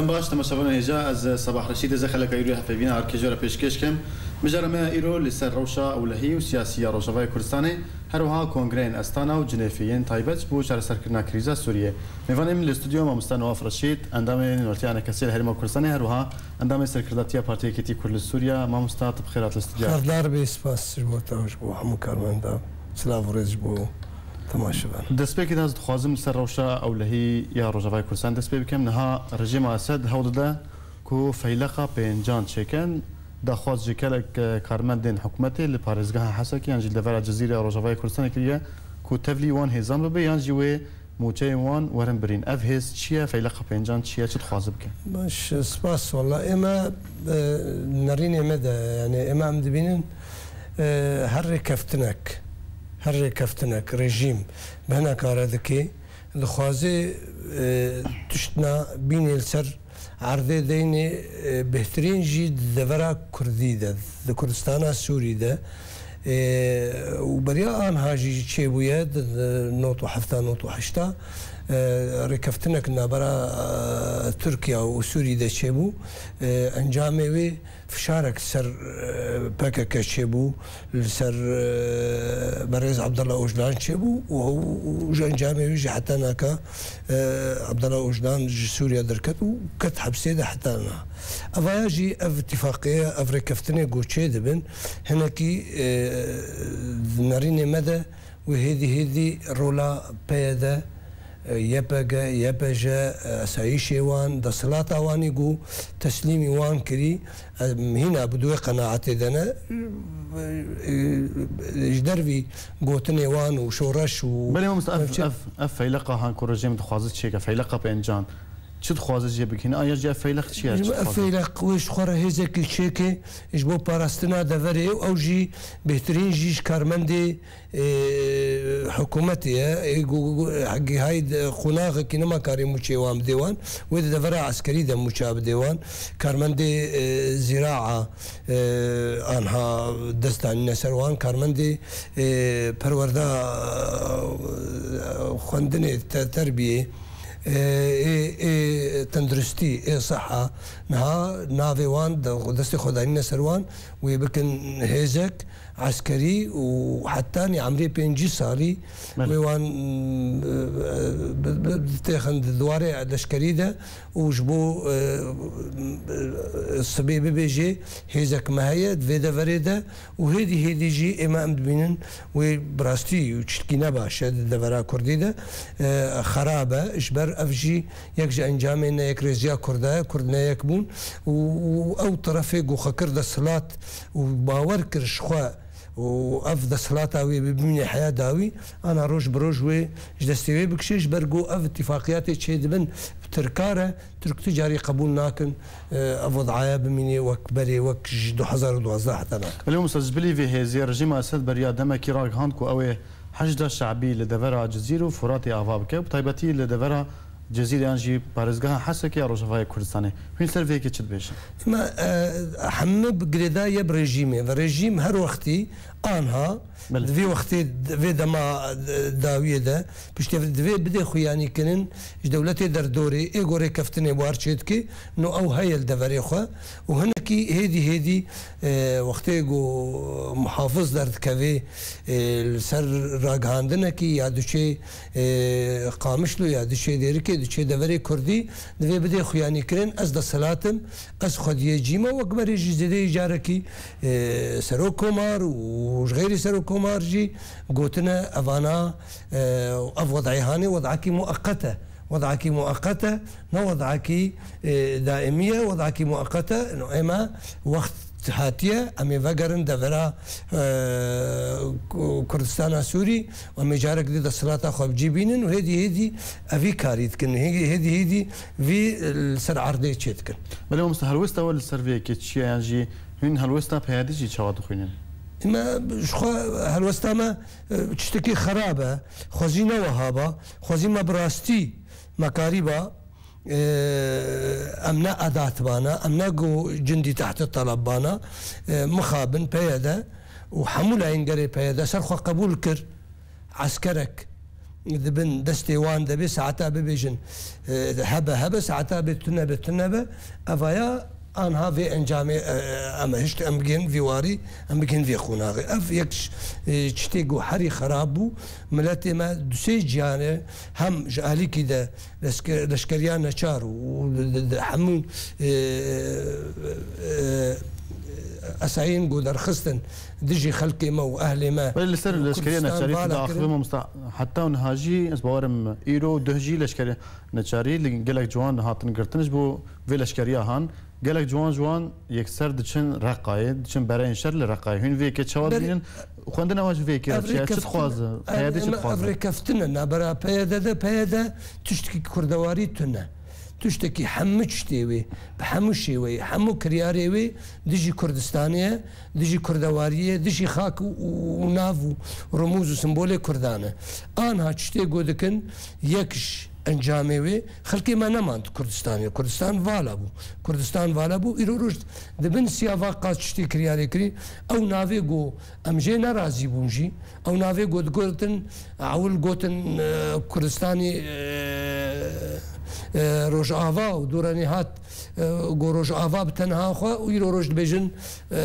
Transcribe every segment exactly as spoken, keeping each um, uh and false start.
Baş, temaşevanên hêja, ez Sabah Reşîd, ez ê xeleka îro ya hevpeyvîna arkêjê re pêşkêş kim. Mijara me ya îro li ser rewşa ewlehî û siyasî ya Rojavayê Kurdistanê, her wiha kongreyên Astana û Cinêfê yên taybet ji bo çareserkirina krîza Sûriyê. Mêvanê min li stûdyo mamoste Newaf Reşîd, endamê Nûnertiya Enekesê li Herêma Kurdistanê, her wiha endamê Serkirdatiya Partiya Yekîtî Kurd li Sûriye. Mamoste, tu bi xêr hat li stûdyo. Xêrdar bî, spas ji bo te û ji bo hemû karmendan. Silav û rêz ji bo temaşevan. Destpêkê de ez dixwazim li ser rewşa ewlehî ya Rojavayê Kurdistan dest pê bikim. Niha rejîma Esed hewl dide ku feyleqa pêncan çêkin. Daxwaz ji gelek, e, karmendên hikûmetê li parêzgeha Hesekê yan jî li devera Cizîrê ya Rojavayê Kurdistanê kiriye ku tevlî wan hêzan bibe yan jî wê mûçeyên wan werin birîn. Ev hêz çi ye? Feyleqa pêncan çi ye? Çi dixwaze bike? Baş, spas. Walla, ême, e, nerînê me de, yani, ême em dibînin, e, her rêkeftinek, her rêkeftinek, rejîm bi hina kare dike, dixwaze, e, tiştna bînê li ser erdê deynê, e, bêhtirîn jî di devera Kurdî de, di Kurdistana Sûrî de, e, û beriya anha jî çêbûye, di, di nod û hefta, nod û heşta, e, rêkeftinek nabera, e, Tirkiye û Sûrî de çêbû. E, encamê wê fişarek ser, e, P K K çêbû, li ser, e, berêz Abdullah Ocalan çêbû û, û, û ji encamê wî jî heta naka, e, Abdullah Ocalan ji Sûriye derket û ket hepsê de heta niha. Evaya jî ev îtifaqiye, ev rêkeftinê ku çê dibin, hinekî, e, di nerînê me de wê hêdî hêdî rola P Y D, e, Y P G, Y P J, e, esayîşê wan, desthilata wanî ku teslîmî wan kirî, em hîna bi duwê qenaetê de ne, e, e, ji dervî gotinê wan û şoreş û Belê mamoste, ev, ev çi- ev, ev feyleqa han ku rejîm dixwaze çêke, feyleqa pêncan, çi dixwaze jê bigihîne? Aya jî ev feyleq çi ye? Çi Ev dixwaze? Feyleq wê ji xwe re hêzekî çêke ji bo parastina deverê û ew jî bêhtirîn jî ji karmendê, e, hikûmetê ye. E, gu-, gu-, gu-, gihayî de qonaxekî nema karê mûçê wan bidê wan. Wê di devera eskerî de mûça bidê wan. Karmendê, e, zîraa, e, anha dest danîne ser wan. Karmendê, e, perwerda, e, xwendinê, te-, terbiyê, e, ê, ê tenduristî, ê siha. Niha navê wan de destê xwe danîne ser wan. Wê bikin hêzek eskerî û hetanî emrê pêncî salî Belê. Wê wan, e, bi, bi, bitêxin di warê leşkerî de û ji bo, e, e, sibê bibêjê hêzek me heye di vê deverê de û hêdî hêdî jî ême em dibînin wê bi rastî û çitkî ne baş e di devera Kurdî de, e, xerab e. Ji ber ev jî yek ji encamên ne yekrêziya Kurda ye, Kurd ne yek bûn û, û ew terefê ku xwe kir desthilat û bawer kir ji xwe û ev desthilata wê bimîne heya dawî, ana roj bi roj wê ji destê wê bikişe, ji ber ku ev îtifaqiyatê çêdibin bi Tirka re, Tirk tu carî qebûl nakin, e, ev wedaya bimîne wek berê, wek ji du hezar û duwazdeh heta naka. Belê mamoste, ji bilî vê hêzê rejîma Esed beriya demekî ragihand ku ew ê Heşda Şe'bî li devera Cizîr û Furatê ava bike, bi taybetî li devera Cizîr yan jî parêzgeha Hesekê ya Rojavayê Kurdistanê. Hûn ser vê yekê çi dibêjin? Me, e, hemû bi girêdayî ye bi rejîmê ve. Rejîm her wextî anha, Belê. Di vê wextê, di vê dema, e, dawiyê de, piştevî divê bidê xuyanîkirin ji dewletê derdorê, ê ku rêkeftinê bar çêdike, no ew heye li deverê xwe û hinekî hêdî hêdî, e, wextê ku muhafiz derdikevê, e, li ser ragihandinekî ya diçê, e, Qamişlo ya diçê Dêrikê, diçê deverê Kurdî, divê bidê xuyanîkirin, ez desthilat im, ez xwediyê cî me, wek berê jî zêdeyî carekî, e, serok komar û ji xeyrî serok komar jî gotine evana, e, ev wedayê hanê wedakî mueqet e. Wedakî mueqet e, ne wedakî, e, daîmî ye, wedakî mueqet e. No, ême wext hatiye, em ê vegerin devera, e, Ku-, Kurdistana Sûrî, em ê carek dî desthilata xwe bi cî bînin û hêdî hêdî evî karî dikin. Hêdî, hêdî hêdî vî, e, li ser erdê çêdikin. Belê mamoste, helwesta we li ser vê yekê çi ye, yan jî hûn helwesta P Y D'ê jî çawa dixwînin? Me ji xwe helwesta me, e, tiştekî xerab e. Xwezî ne wiha ba. Xwezî me bi rastî me karîba, e, em ne edat bana, em ne go cindî tehtê teleb bana, e, mixabin P Y D û hemû layîngerê P Y D ser xwe qebûl kir. Eskerek di bin destê wan de bê, saeta bibêjin, e, hebe hebe, saeta bê tune be tune be, evaya anha vê encamê, e, em hişt, em bigihên vî warî, em bigihên vê qonaxê. Ev yek ş-, e, çitê ku herî xerab bû. Miletê me du sê ciyane hem ji alîkî de leşke-, leşkeriya neçar û, û di, di, di hemû, e, e, esayên ku derxistin dijî xelkê me û ehlê me Belê li ser û leşkeriya Kurdistan neçarî vala da kirin. Axivê mamosta heta û niha jî ez bawerim îro û duh jî leşkeriya neçarî li gelek ciwan hatin girtin ji bo vê leşkeriya han. Gelek ciwan ji wan yekser diçin Reqayê, diçin bereyên şer li Reqayê. Hûn vê yekê çawa Ber- dibînin? Xwendina we ji vê yekê Ev re çi rêkeftin-, dixwaze? ev, P Y D çi em, ev dixwaze? Rêkeftin e, nabera P Y D de, P Y D tiştekî kurdewariye tune. Tiştekî hemû tiştê wê, bi hemû şêweyê, hemû kiryarê wê dijî Kurdistanê ye, dijî kurdewariyê ye, dijî xak û, û, û nav û rumûz û simbolê Kurdan e. Anha tiştê ku dikin, yek ji encamê wê, xelkê me nemand Kurdistanê. Kurdistan vala bû. Kurdistan vala bû. Îro roj di bin siya va qas tiştê kiryarê kirî. Ew navê ku em jê nerazî bûn jî, ew navê ku digotin, ewil gotin, e, Kurdistanê, e, e, Rojava û dûrenê hat, e, ku Rojava bi tenha xwe û îro roj dibêjin, e,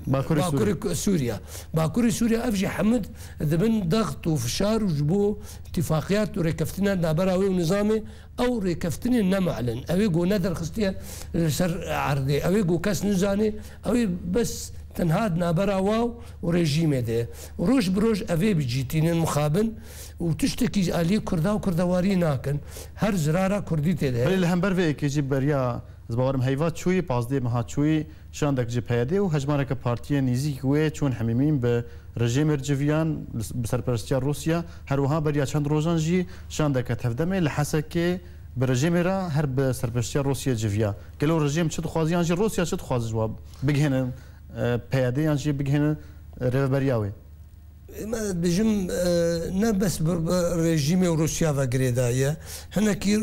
Bakurê Bakurê Sûrî. Ku-, Sûriya. Bakurê Sûriya ev jî hemid di bin dext û fişar û ji bo îtîfaqiyat û rêkeftina nabera wê û nizamê, ew rêkeftinê nemelin. Ew ê ku nederxistiye li ser erdê. Ew ê ku kes nizanê, ew ê bes tenha di nabera wa û rejîmê de ye. Roj bi roj ev ê bicîtînin mixabin û tiştekî ji aliyê Kurda û Kurdewariyê nakin. Her zirara Kurdî tê de heye. Belê li hember vê yekê jî beriya, ez bawerim heyva çûyî, pazdeh meha çûyî, şandek ji P Y D û hejmareke partiyên nêzîk wê çûn hemîmîn bi rejîmê re civiyan, bi serperestiya Rûsya, her wiha beriya çend rojan jî şandeke tevdemê li Hesekê bi rejîmê re her bi serperestiya Rûsya civiya. Gelo rejîm çi dixwaze yan jî Rûsya çi dixwaze ji wan bigihîne, e, P Y D yan jî bigihîne, e, rêveberiya wê? Ema dijim, e, ne bes bi, bi rejîmê û Rûsya ve girêdayî ye. Hinekî, e,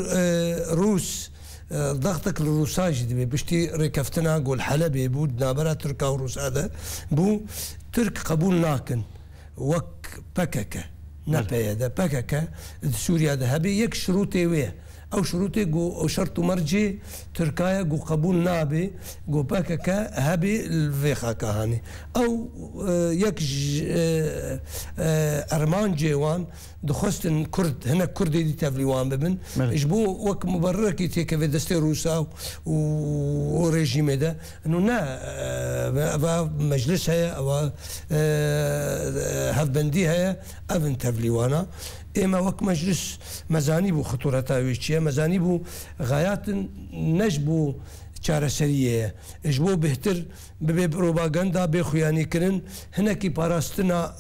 Rûs, e, dextek li Rûsa jî dibê. Piştî rêkeftina ku li Helebê bû, di navbera Tirka û Rûsa de bû, Tirk qebûl nakin. Wek P K K, ne Belê. P Y D, P K K di Sûriya de hebe, yek şirûtê wê ye. Ew şirûtê ku, ew şert û mercê Tirka ye ku qebûl nabe ku P K K hebe li vê xaka hanê. Ew, e, yek ji, e, e, ermancê wan dixwestin Kurd, hinek Kurdê dî tevlî wan bibin. Belê. Ji bo wek muberrekî têkeve destê Rûsa û, û rejîmê de. Ino ne, e, eva meclis heye, eva, e, hevbendî heye, ev in tevlî wana. Ê me wek meclis me zanîbû xitûreta wê çi ye, me zanîbû xeyatin ne ji bo çareseriyê ye. Ji bo bêhtir bibe propaganda, bê xuyanîkirin, hinekî parastina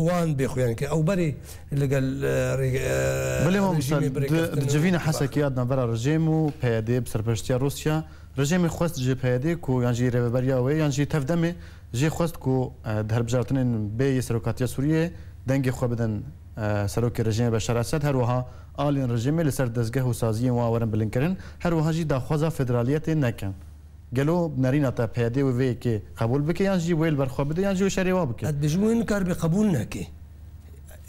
wan bê xuyanîkirin. Ew berê li gel, e, rê-, e, Belê mamoste, rejîmê di, birêkeftin di civîna û Hesekê ya di navbera rejîm û P Y D bi serpeştiya Rûsya, rejîmê xwest ji P Y D ku yan jî rêveberiya wê yan jî tevdemê jê xwest ku, e, di hilbijartinên bê yê serokatiya Sûriyê dengê xwe bidin, e, serokê rejîmê Beşar Esed, her wiha aliyên rejîmê li ser dezgeh û saziyên wan werin bilinkirin, her wiha jî daxwaza federaliyetê nekin. Gelo nerîna te P Y D wê vê yekê qebûl bike yan jî wê li ber xwe bide yan jî wê şerê wa bike? Ez dibêjim wê nikaribe qebûl neke.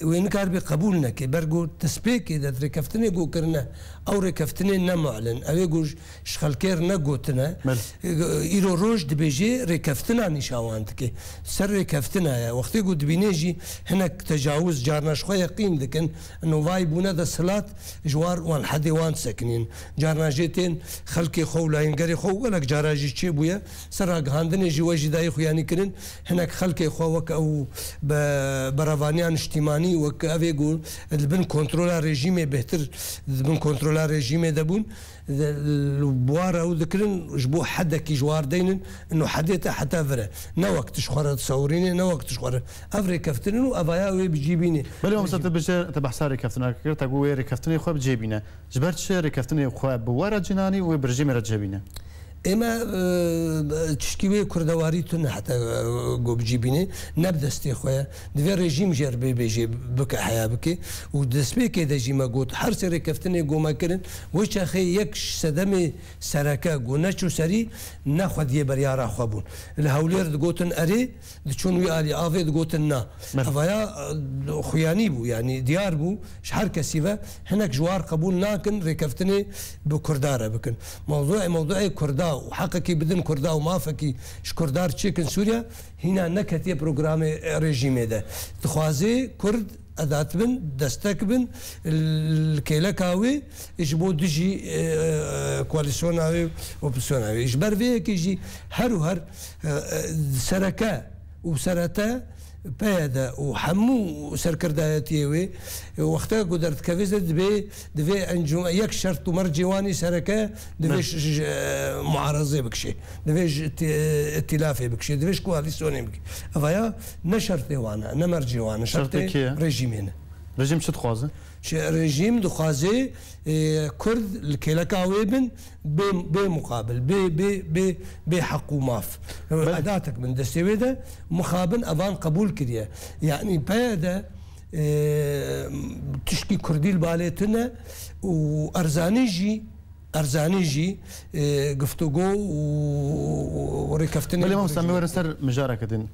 Wê nikaribe qebûl neke. Ber ku destpêkê de rêkeftinê ku kirine, ew rêkeftinê nemelin. Ew ê ku ji xelkê re negotine. Belê. Îro roj dibêje rêkeftina nîşa wan dike. Ser rêkeftina ye. Wextê ku dibîne jî hinek tecawuz carna ji xwe yeqîn dikin. Ino vay bûne desthilat ji war wan hedê wan sekinîn. Carna jê tên xelkê xwe û layîngerê xwe û gelek cara jî çêbûye. Ser ragihandinê jî we jî dayê xuyanî kirin. Hinek xelkê xwe wek ew be-, berevaniya niştîmanî, wek ev ê ku di bin kontrola rejîmê bêhtir di bin kontrola rejîmê de bûn. Li buwara ew dikirin, ji bo hedekî ji war deynin, ino hedê te heta vir e. Ne wek tu ji xwe re disewirînê, ne wek tu ji xwe re. Ev rêkeftin in û evaya wê bi cî bînê. Belê, mamoste, tu bije, tu behsa rêkeftina kir, te got wê rêkeftinê xwe bi cê bîne. Ji ber çi rêkeftinê xwe bi we re cinanî û wê bi rejîmê re cê bîne? Ê me, e, tişkî wê kurdewarî tune heta, e, ku bicî bîne, ne bi destê xwe ye. Divê rejîm jê re bê bêjê bike, heya bike. Û destpêkê de jî me got, her sê rêkeftinê ku me kirin, wê çaxê yek ji sedemê sereke ku neçû serî, ne xwediyê beryara xwe bûn. Li Hewlêr digotin erê, diçûn wî alî avê digotin na. Belê. Evaya, e, xuyanî bû, yanî diyar bû, ji her kesî ve hinek ji war qebûl nakin rêkeftinê bi Kurda re bikin. Mewduê, mewduê Kurda û heqekî bidin Kurda û mafekî ji Kurda re çêkin Sûriye, hîna neketiye programê rejîmê de. Dixwaze Kurd edat bin, destek bin, li kêleka wê ji bo dijî, e, koalîsyona wê, opozîsyona wê. Ji ber vê yekê jî her û her, e, e, sereke û serete P Y D û hemû serkirdayetiyê wê, e, wexta ku derdikeve zê dibê, divê encû-, yek şert û mercê wan î sereke divê Ne. ş-, ş-, e, muarazê bikişê, divê ji ti-, îtîlafê bikişê, divê ji koalîsyonê bikişê. Evaya ne şertê wan e, ne mercê wan e, Şertê şertê kê ye? rejîmê ne. Rejîm çi dixwaze? Şe-, rejîm dixwaze, e, Kurd li kêleka wê bin, bê, bê muqabil, bê, bê, bê, bê heq û maf. Belê. Edatek bin destê wê de, mixabin evan qebûl kiriye. Yanî P Y D, e, tişkî Kurdî li balê tune û erzanî jî, erzanî jî, e, guftûgo û, û rêkeftinê Belê, mamosta, em ê werin ser mijareke din.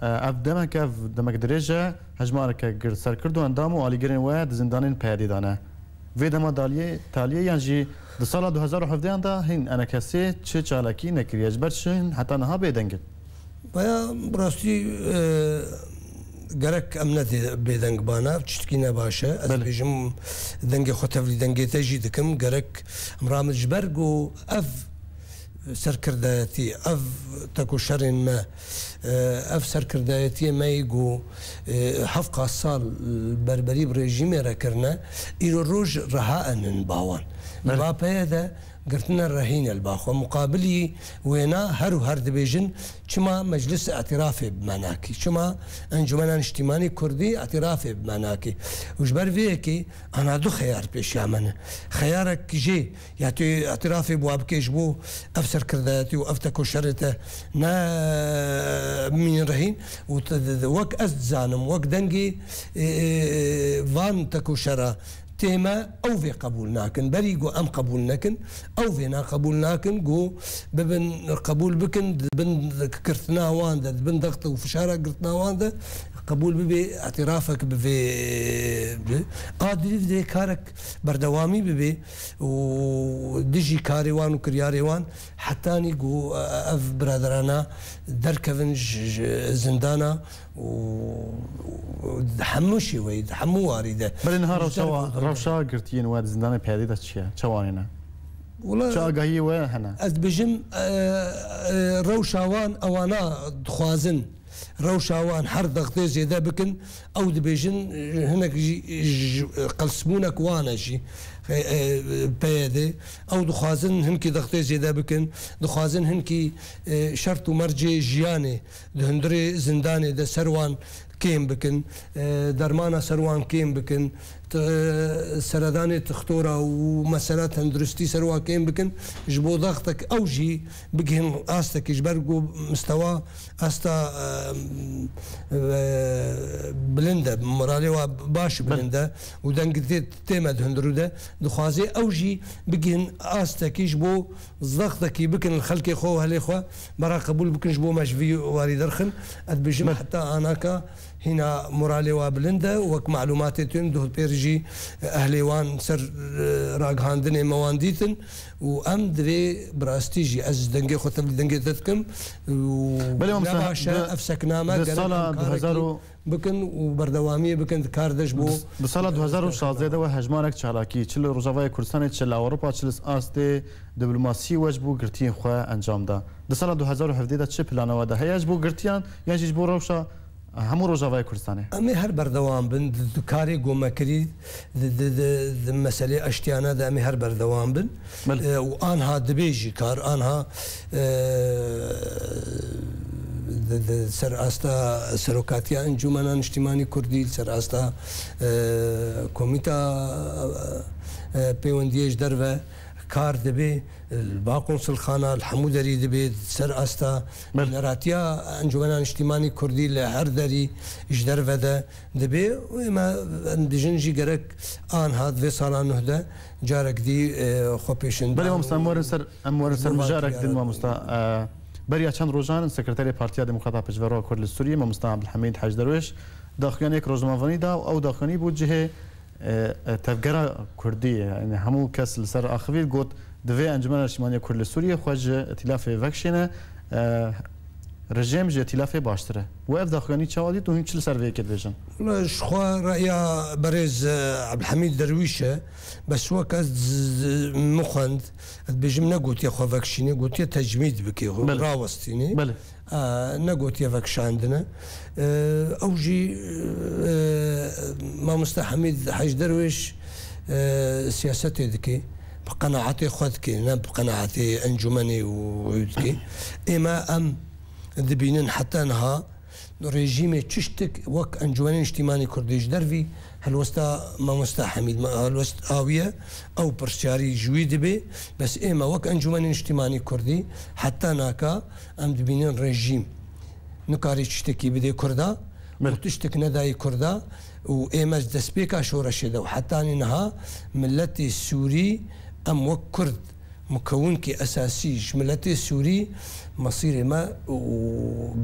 E, ev demek, ev demek dirêj e, hejmareke gird serkirdû, endam û alîgirên we di zindanên P Y D'ê de ne. Vê dema daliyê, taliyê yan jî di sala du hezar û hevdehan de hîn E N K S'ê çi çalakî nekiriye, ji ber çi heta niha bêdeng in? Baya bi rastî, e, gerek em ne dê-, bêdeng bana, tiştekî ne baş e. Ez Belê. dibêjim, dengê xwe tevlî dengê te jî dikim. Gerek em ramin ji ber ku ev serkirdayetî, ev tekoşerên me, e, ev serkirdayetiyê me yî ku, e, hevqas sal berberî bi rejîmê re kirine, îro roj reha enin ba wan. Belê. Ba P Y D girtine rehîne li ba xwe. Muqabilî wêna her û her dibêjin, çima meclis îtirafê bi me nakî? Çima Encûmena Niştîmanî Kurdî îtirafê bi me nakî? Û ji ber vê yekê ana du xeyar pêşiya me ne. Xeyarek jê ya tu îtirafê bi wa bikê ji bo ev serkirdayetî û ev tekoşerê te ne bimînin rehîn û te, de, de, wek ez dizanim, wek dengê, e, e, van tekoşera tê me, ew vê qebûl nakin. Berî ku em qebûl nekin, ew vêna qebûl nakin ku bibin, qebûl bikin, di bin girtina wan de, di bin dexte û fişara girtina wan de qebûl bibe, îtirafek bi vê, bi. A, divê vê karek berdewamî bibe û dijî karê wan û kiryarê wan hetanî ku, e, ev biraderana derkevin ji, ji zindana û, û di hemû şêweyî, di hemû warî de. Belê niha Ji rewşa derve wa, û rewşa girtiyên we di zindanê P Y D'ê de çi ye? Çawanê ne? Wala Çi agahiyê we hene? Ez dibêjim, e, e, rewşa wan ewana dixwazin. Rewşa wan her dextê zêde bikin. Ew dibêjin, e, hinek jî, ji, qelsbûnek wan e jî, e, e, P Y D'ê. Ew dixwazin hinkî dextê zêde bikin. Dixwazin hinkî, e, şert û mercê jiyanê di hundirê zindanê de ser wan kêm bikin, e, dermana ser wan kêm bikin, t-, e, seredanê tixtora û mesela tenduristî ser wan kêm bikin, ji bo dextek ew jî bigihin astekî, ji ber ku mistewa asta, e, e, bilind e, moralê wa baş Belê. bilind e û deng tê, tê me di hundirû de, dixwaze ew jî bigihin astekî ji bo zextekî bikin li xelkê xwe û helê xwe bera qebûl bikin ji bo me ji vî warî derxin. Ez dibêjim Belê. heta anaka hîna moralê wa bilind e. Wek malûmatê tên duh pêr jî ehlê wan ser, e, ragihandinê me wan dîtin û em divê bi rastî jî ez dengê xwe tevlî dengê te dikim û Belê, mamoste, ne baş e di, ev sekna me di gerek sala em karekî du hezar û bikin û berdewamiyê bikin di kar de ji bo Di, di sala du hezar û şazdeh de we hejmarek çalakî, çi li Rojavayê Kurdistanê, çi li Ewropa, çi li astê diplomasî we ji bo girtiyên xwe encam da. Di sala du hezar û hevdeh de çi plana we de heye ji bo girtiyan yan jî ji bo rewşa hemû Rojavayê Kurdistanê? Em ê her berdewam bin di, di karê ku me kirî, di, di, di, di meselê eştiyana de em ê her berdewam bin. Belê. E, û anha dibê jî kar, anha, e, di, di ser asta serokatiya Encûmena Niştîmanî Kurdî, li ser asta, e, Komîta, e, Pêwendiyê ji derve kar dibe, li ba konsulxana, li hemû derî dibe, ser asta Belê. Nûneratiya Encûmena Niştîmanî Kurdî li her derî ji derve de dibe û eme em dijin jî gerek anha di vê sala nuh de carek dî, e, xwe pêşin Belê dan mamoste, em û werin ser, em werin ser mijarek din, mamoste. E, beriya çend rojan Sekreterê Partiya Demokrata Pêşveroya Kurd li Sûriyê, mamoste Abdulhamîd Hec Derwêş, daxuyaniyek rojnamevanî da û ew daxuyanî bû cihê e, e, tevgera Kurdî, yani hemû kes li ser axivî got, divê Encûmena Niştîmaniya Kurd li Sûriyê xwe ji îtîlafê vekişêne, e, rejîm ji îtîlafê baştir e. We ev daxuyanî çawa dît û hûn çi li ser vê yekê dibêjin? Wala ji xwe reya berêz, e, Ebdulhemîd Derwîş e, bes wek ez z-, z-, min xwend, ez dibêjim ne gotiye xwe vekişînê, gotiye tecmîd bike, Belê. Rawestînê. Belê. E, negotiye vekişandine. E, ew jî, e, mamoste Hemîd Hec Derwêş, e, siyasetê dike, bi qenaetê xwe dike, ne bi qenaetê encûmenê û wê dike. Ême em dibînin heta niha rejîmê çi ştik wek Encûmenê Niştîmanî Kurdî ji dervî helwesta mamoste Hemîd, helwest awiye, ew pirsyarî ji wî dibe, bes ême wek Encûmenê Niştîmanî Kurdî heta naka Em dibînin rejîm nikarî tiştekî bidê Kurda û Belê. Tiştek nedayî Kurda û ême ji destpêka şoreşê de û hetanî niha miletê Sûrî em wek Kurd mukewinekî esasî ji miletê Sûrî mesîrê me û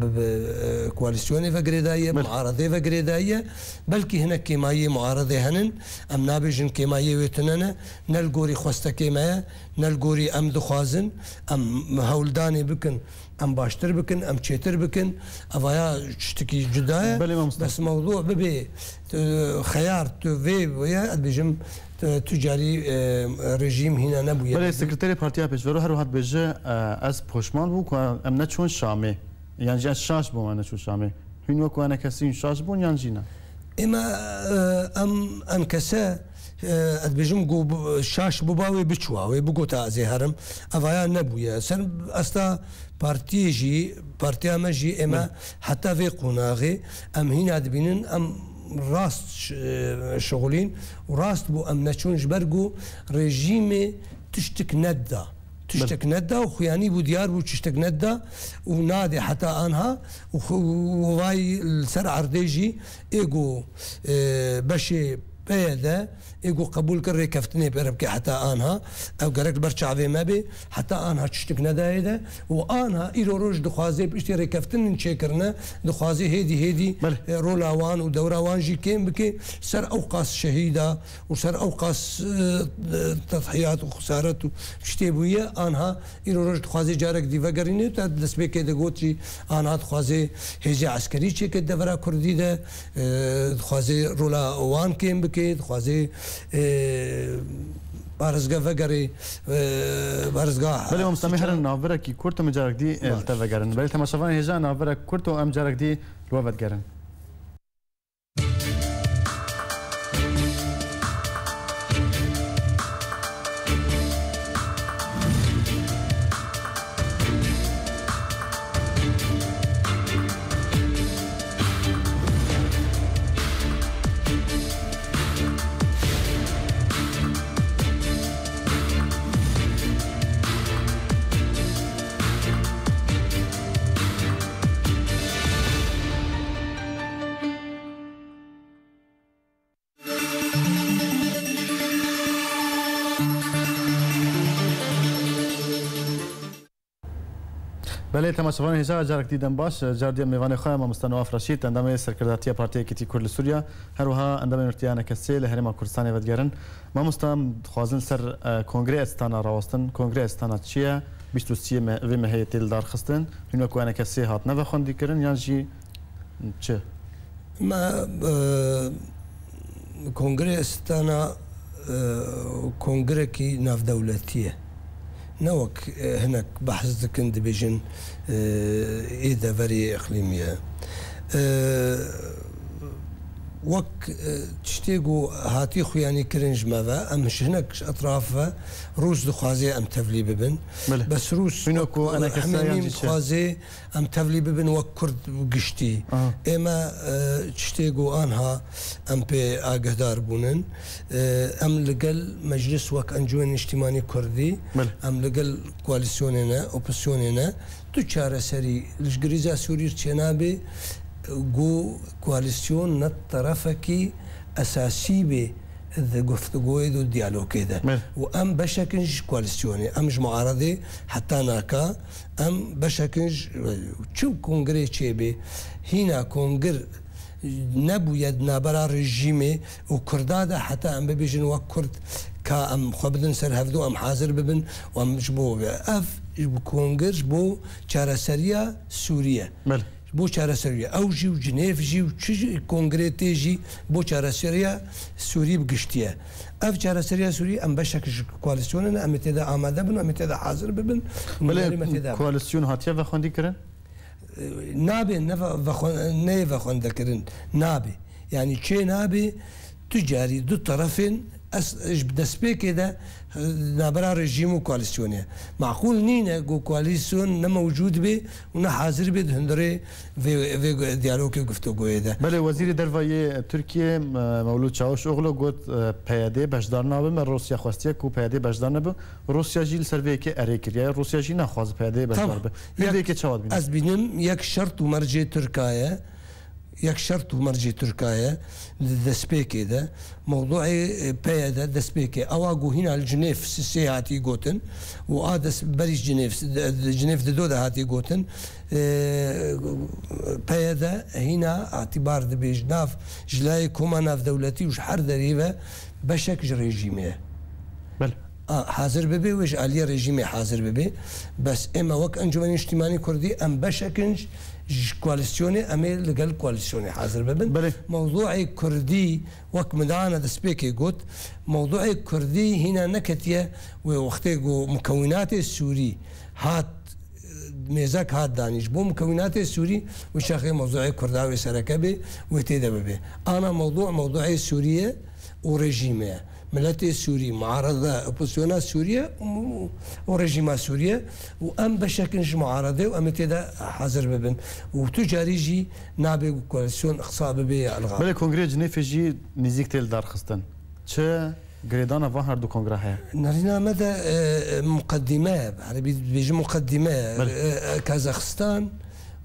bi, bi, e, koalîsyonê ve girêdayî ye, Belê. Muaredê ve girêdayî ye. Belkî hinek kêmayiyê muaredê henin, em nabêjin kêmayiyê wê tune ne, ne li gorî xwestekê me ye, ne li gorî em dixwazin, em hewldanê bikin. Em baştir bikin, em çêtir bikin. Evaya tiştekî cuda ye. Belê mamoste. Bes mewdû bibe, tu, xeyar tu vê bûye, ez dibêjim, tu, tu carî, e, rejîm hîna nebûye. Belê, sekreterê Partiya Pêşvero her wiha dibêje, e, ez poşman bûm ku em neçûn Şamê. Yan jî ez şaş bûm em neçûn Şamê. Hûn wek enekesî hûn şaş bûn yan jî ne? Ême, e, em, em kese, e, ez dibêjim ku bi-, şaş bûba wê biçûwa, wê bigota ez ê herim. Evaya nebûye. Ser asta partiyê jî, partiya me jî ême Belê. Heta vê qonaxê em hîna dibînin, em rast ş-, e, şixulîn û rast bû em neçûn ji ber ku rejîmê tiştik nedda. Tiştek Belê. Nedda û xuyanî bû, diyar bû, tiştek nedda û nadê heta anha û xu-, û vay li ser erdê jî ê ku, e, beşê P Y D ê ku qebûl kir rêkeftinê pê re bike heta anha, ew gerek li ber çavê me bê, heta anha tiştek nedayê de û anha îro roj dixwaze piştî rêkeftinên çêkirine, dixwaze hêdî hêdî, Belê. E, rola wan û dewra wan jî kêm bike, ser ew qas şehîda û ser ew qas, e, tedhiyat û xesaret û tiştê bûye, anha îro roj dixwaze carek dî vegerîne. Te destpêkê de got jî, anha dixwaze hêzê eskerî çêke devera Kurdî de, e, dixwaze rola wan kêm bike, dixwaze, e, parêzge vegerê, e, parêzga Belê, mamoste, em ê herin navberekî kurt û em ê carek dî, e, li te vegerin. Belê, temaşevanê hêja navberek kurt û em carek dî li we vedigerin. Belê, temaşevanên hêja, carek dî dem baş. Car dî em mêvanê xwe ya mamoste Newaf Reşîd, endamê Serkirdatiya Partiya Yekîtî Kurd li Sûriya, her wiha endamê Nûneratiya Enekesê li Herêma Kurdistanê vedigerin. Mamoste, em dixwazin ser, e, Kongrê Estana rawestin. Kongrê Estana çi ye? Bîst û sê me-, vê mehê tê lidarxistin. Hûn wek Enekesê hatine vexwendikirin yan jî çi? Me, e, Kongrê Estana, e, kongrekî navdewletî ye. Ne wek, e, hinek behs dikin, dibêjin, e, ê deverê îqlîmî ye. E, Wek, e, tiştê ku hatî xuyanî kirin ji me ve, em ji hinek ji etraf ve Rûs dixwaze em tevlî bibin. Belê. Bes Rûs Hîno ku wek enekesa hemî yan jî çi? Dixwaze em tevlî bibin wek Kurd giştî. Aha. Ême, e, tiştê ku anha em pê agehdar bûnin. E, em li gel meclis wek Encûmenê Niştîmanî Kurdî, Belê. Em li gel koalîsyonê ne, opozisyonê ne. Tu çareserî li ji grîza Sûrî çênabê, ku koalîsyon ne terefekî esasî bê di guftugûyê de û diyalogê de. Belê. Û em beşek in ji koalîsyonê, em ji muaredê heta naka, em beşek in ji, çi kongirê çêbê, hîna kongir nebûye di navbera rejîmê û Kurda de heta em bibêjin wek Kurd ka em xwe bidin ser hevdu, em hazir bibin û em ji bo ev, ji bo kongir, ji bo çareseriya Sûriye. Belê. Ji bo çareseriya ew jî û Cinêv jî û çi jî kongirê tê jî bo çareseriya Sûrî bi giştiye. Ev çareseriya Sûrî em beşek ji koalîsyonê ne, em ê tê de amade bin, em ê tê de hazir bibin. Belê, Hûndarî me tê de koalîsyon hatiye vexwendî kirin? Nabe, ne ve-, vexwe-, neyê vexwendekirin. Nabe. Yanî çê nabe, tu carî du terefên es-, ji destpêkê de, e, nabera rejîm û koalîsyonê. Maqûl nîne ku koalîsyon ne mewcûd be û ne hazir be di hundirê vê, vê diyalogê guftogûyê de. Belê, Wezîrê Derve yê Tirkiyê, e, Mewlûd Çavuşoglu got, e, P Y D beşdar nabe, me Rûsya xwestiye ku P Y D beşdar nebe. Rûsya jî li ser vê yekê erê kiriye. Rûsya jî naxwaze P Y D beşdar be. Tamam. Hûn vê yekê çawa dibînin? Ez dibînim yek şert û mercê Tirka ye. Yek şert û mercê Tirka ye. Di destpêkê de. Mewdûê, e, P Y D destpêkê. Ewa ku hîna li Cinêv sisê hatî gotin. Û a dest berî Cinêv, Cinêv dido de hatî gotin. E, P Y D hîna hatî bar dibê ji nav, ji layê koma navdewletî û ji her derê ve beşek ji rejîmê ye. Belê. A, hazir bibe, wê ji aliyê rejîmê hazir bibe. Bes ême wek Encûmenê Niştîmanî Kurdî, em beşek in ji, ji koalîsyonê, em ê li gel koalîsyonê hazir bibin. Belê. Mewdûê Kurdî, wek min dana destpêkê got, mewdûê Kurdî hîna neketiye wê wextê ku mukewînatê Sûrî hat, mêzek hat danî. Ji bo mukewînatê Sûrî wê çaxê mewzûê Kurda wê sereke bê, wê tê de bibe. Ana mewdû, mewdûê Sûriye û rejîmê ye. Miletê Sûrî, muarede, opozisyona Sûriye û, û rejîma Sûriye û em beşek in ji muaredê û em ê tê de hazir bibin. Û tu carî jî nabe ku koalîsyon iqsa bibe ya ilga. Belê, Kongrê Cinêfê jî nêzîk tê lidarxistin. Çi girêdana van her du kongra heye? Nerîna me de, e, e, muqedîme ye. Erebî dibêjin muqedîme ye. Belê. E, e, Kazaxistan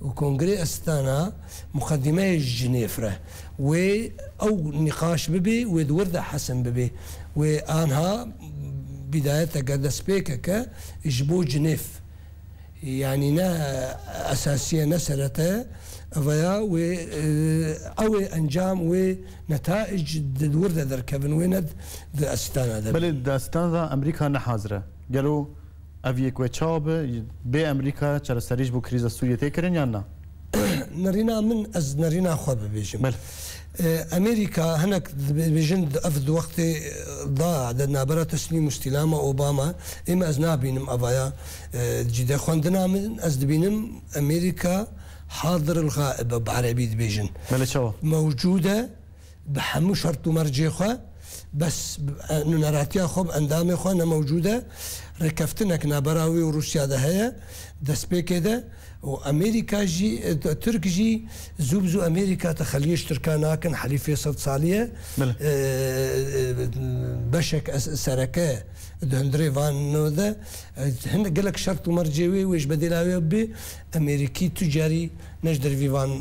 û Kongrê Astana muqedîmeyê ji Cinêf re. Wê ew nîqaş bibe, wê di wir de hesin bibe. Wê anha bîdayeteke, destpêkeke ji bo Cinêf. Yanî ne esasî ye, ne serete ye. Ev ya wê, e, ew ê encam, wê netaic di wir de derkevin, wê ne di Astana de. Belê, di Astana de Amerîka ne hazir e. Gelo ev yek wê çawa be? Bê Amerîka çareserî ji bo krîza Sûriyê tê kirin yan na? Nerîna min, ez nerîna xwe bibêjim. Belê. E, Amerîka hinek dibêjin, ev di wextê da de nabera teslîm û stîlama Obama, ême ez nabînim evaya, e, cîde xwendina min, ez dibînim Amerîka hadir il xaibe bi erebî dibêjin. Belê, çawa? Mewcûd e, bi hemû şert û mercê xwe, bes, e, nûneratiya xwe, bi endamê xwe ne mewcûd e. Rêkeftinek nabera wê û Rûsya de heye, destpêkê de. Û Amerîka jî, e, Tirk jî zû bi zû Amerîka texeliyê ji Tirka nakin, helîfê sed salî ye. Belê. E, e, beşek es-, sereke di hundirê van de, e, hin gelek şert û mercê wê, wê ji bedêla wê bê, Amerîkî tu carî ne ji dervî van, e,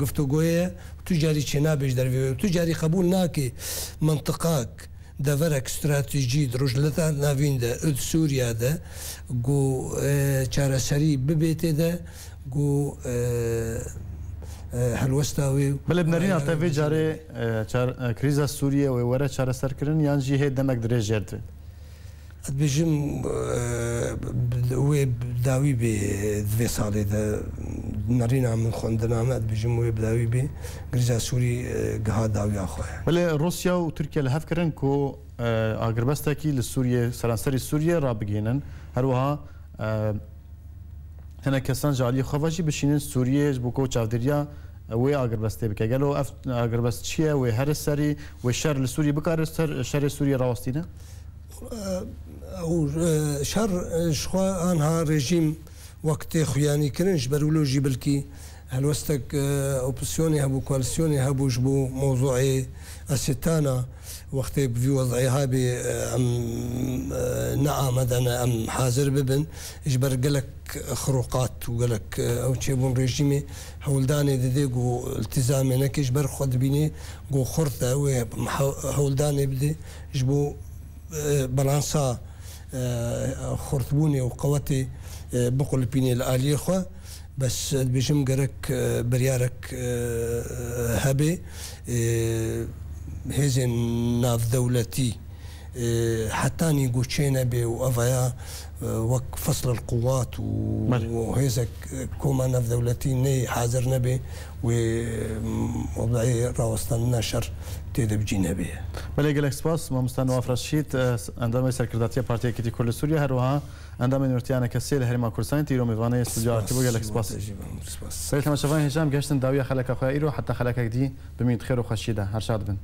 guftûgoyê ye, tu carî çênabê ji dervî wê, tu carî qebûl nake mintiqak, deverek stratejî di Rojhilata Navîn de û di Sûriya de ku, e, çareserî bibê tê de, ku, e, e, helwesta wê û Belê, bi nerîna te vê carê, e, çar-, e, krîza Sûriyê wê were çareserkirin yan jî hê demek dirêj jê re divê? Ez dibêjim, e, wê dawî bê di vê salê de, nerîna min, xwendina min, ez dibêjim wê bi dawî bê. Krîza Sûrî, e, giha dawiya xwe ye. Belê, Rûsya û Tirkiye li hev kirin ku, e, agirbestekî li Sûriyê, seranserî Sûriyê rabigihînin. Her wiha, e, hinek kesan ji aliyê xwe ve jî bişînin Sûriyê ji bo ku çavdêriya, wê agirbestê bike. Gelo ev agirbest çi ye? Wê here serî, wê şer li Sûriyê bikare ser şerê Sûriyê rawestîne? Ew, e, şer, e, ji xwe anha rejîm wek tê xuyanî kirin, ji ber wilo jî bilkî helwestek, e, opozisyonê hebû, koalîsyonê hebû ji bo mewzûê Esêtana, wextê bi vî wez'ê habê, e, em, e, ne amade ne em hazir bibin, ji ber gelek xiroqat û gelek, e, ew çêbûn rejîmê hewldanê dide ku iltizamê neke, ji ber xwe dibîne ku xurt e, wê hew-, hewldanê bide ji bo, e, balansa, e, xurtbûnê û qewetê, e, biqulipîne li aliyê xwe. Bes ez dibêjim gerek, e, biryarek, e, hebe, e, hêzên navdewletî, e, hetanî ku çê nebe û evaya, e, wek Fesl el Quwat û Belê. û hêzek, e, koma navdewletî neyê hazir nebe, wê, m, wez'ê rawestandina şer tê de bi cî nebe. Belê, gelek spas. Mamosta Newaf Reşîd, e, endamê serkirdatiya Partiya Yekîtî Kurd li Sûriye, her wiha endamê Nûrtiya Nekesê li Herêma Kurdistanê, tîro mêvanê stûdyo Artî bû. Gelek spas. Spas. Belê, temaşevanên hêja, em gehiştin dawiya xeleka xwe ya îro, heta xelekek dî bimîn di xêr û xweşiyê de. Her şad bin.